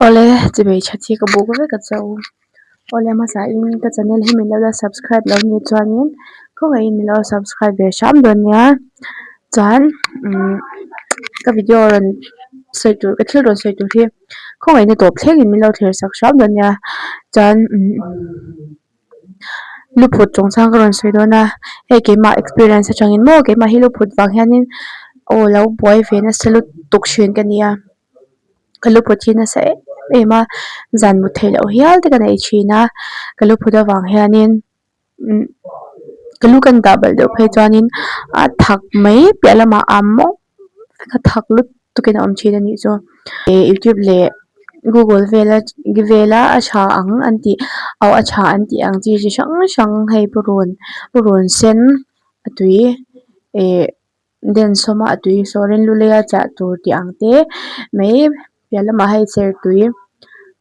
Awle chimei tha chi ka buk vek a che u. Awle hmasa in ka channel hi min lo la subscribe lo nih chuanin khawngaihin min lo subscribe ve hram dawn nia. Chuan umm ka video rawn sawi tur ka thil rawn sawi tur hi khawngaihin a tawp thlengin min lo thlir sak hram dawn nia. Chuan umm luphut chungchang ka rawn sawi dawn a hei keimah experience atangin maw keimah hi luphut vang hianin aw lo buai ve nasa lutuk thin ka nia. Ka lu phut hi nasa em em a zan mut theih loh hial te ka nei thin a ka lu phut avang hianin umm ka lu kan dah belh deuh phei chuanin a thak mai piah lamah a mawng vek a thak lutuk in a awm thin a nih chu ih youtube leh google vela vela a tha ang an tih aw a tha an tih ang chi chi hrang hrang hei purun purun sen a tui ih. Den sawma a tui sawrin lu leia chah tur tih ang te mai piah lamah hei sertui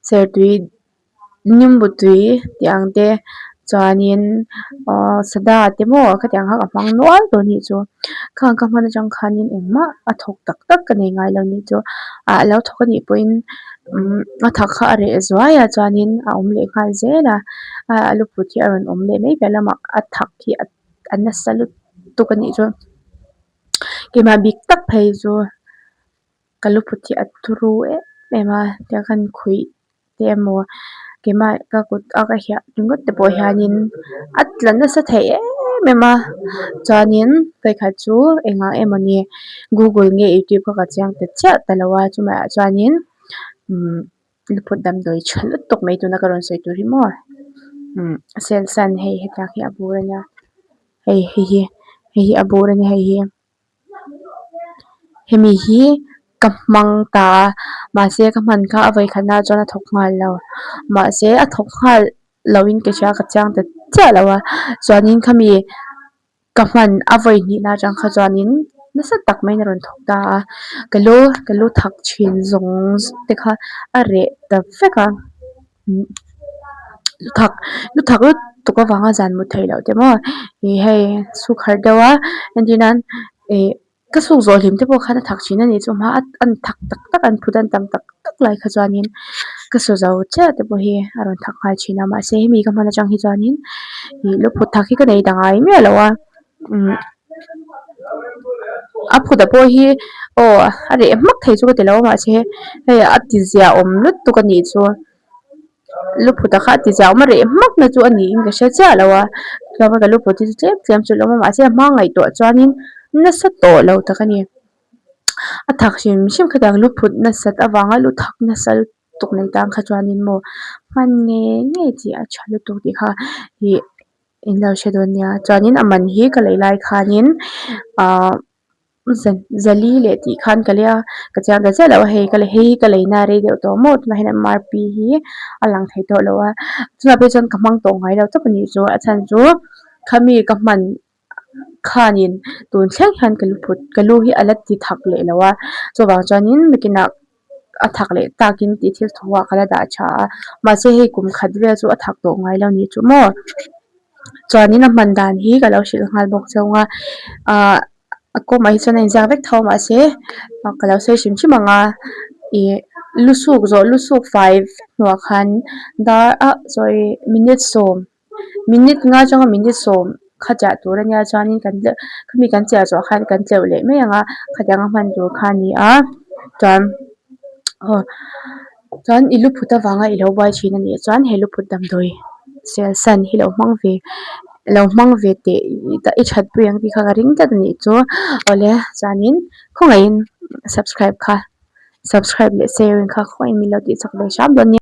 sertui nimbu tui tih ang te chuanin ahh sada te maw khatiang kha ka hmang nual tawh anih chu khang ka hman atang khanin engmah a thawk tak tak ka nei ngai lo anih chu ah alo thawk anih pawhin umm a thak kha a reh zuai a chuanin a awm leh nghal zel a a luphut hi a rawn awm leh mai piah lamah a thak hi a. A nasa lutuk a nih chu keimah bik tak phei chu ka lu phut hi a turu em em a tiang khan khuih te emaw keimah ka kut a ka hiah ringawt te pawh hianin a tla nasa thei em em a chuanin vawikhat chu engah emawni google nge youtube kha ka chiang ta chiah ta lo a chumai ah chuanin umm. Luphut damdawi tha lutuk mai tuna ka rawn sawi tur hi maw umm selsan hei hetiang hi a bur ania hei hei hi hei hi a bur ania hei hi hemi hi ka hmang ta a mahse ka hman kha a vawikhat na chuan a thawk nghal lo mahse a thawk nghal lo in ka hria ka chiang ta chiah lo a chuanin khami. Ka hman a vawi hnihna atang kha chuanin nasa tak maiin a rawn thawk ta a, ka lu ka lu thak thin zawng te kha a reh ta vek a, lu thak lu thak lutuk avanga zan mut theih loh te maw ih hei suk harh deuh a entir nan ih ka suk zawh hlim te pawh khan a thak thin a nih chu hma a an thak tak tak an phut an tam tak tak lai kha chuanin ka su zo chiah te pawh hi a rawn thak nghal thin a mahse hemi ka hman atang hi chuanin ih lu phut thak hi ka nei ta ngai miah lo a umm a phut ah pawh hi aw a reh hmak thei chu ka ti lo a mahse hei a ti ziah awm lutuk a nih chu. Luphut a kha a ti zau a reh hmak na chu a niin ka hre chiah lo a chuan ka luphut hi chu tlem tlem chu a lo awm a mahse a hma ngaihtuah chuanin nasa tawh lo tak a ni a thak hrim hrim khatiang luphut nasat avanga lu thak nasa lutuk nei tan kha chuanin maw hman ngei ngei chi a tha lutuk tih kha ih in lo hre dawn nia chuanin a man hi ka lei lai khanin ahh. Zali leh tih khan ka lei a ka chiang ta chiah lo a hei ka hei hi ka lei na rei deuh tawh maw tunah hian MRP hi a lang thei tawh lo a chutah phei chuan ka hmang tawh ngai lo tawp a nih chu a chhan chu khami ka hman khanin tun thleng hian ka lu phut ka lu hi a la ti thak leh lo a chuvang chuanin nakinah a thak leh takin tih thil thu ah ka la dah tha a mahse hei kum khat vel chu a thak tawh ngai lo a nih chu maw chuanin a hman dan hi ka lo hrilh nghal bawk chauh a ahh a kawmah hi chuan a inziak vek tho a mahse ka lo sawi hrim hrim ang a ih lu suk zawh lu suk fai vek hnuah khan dar ah sorry minute sawm. Minute nga atanga minute sawm kha chiah tur a nia chuanin kan tleuh khami kan chiah zawh khan kan tleuh leh mai ang a khatiang a hman tur kha a ni a chuan aw chuan i lu phut avanga i lo buai thin a nih chuan he lu phut damdawi sel san hi lo hmang ve lo hmang ve teh i that pui ang tih kha ka ring tlat a nih chu awle chuanin khawngaihin subscribe kha subscribe leh sharing kha khawngaihin min lo tih chak ve hram dawn nia.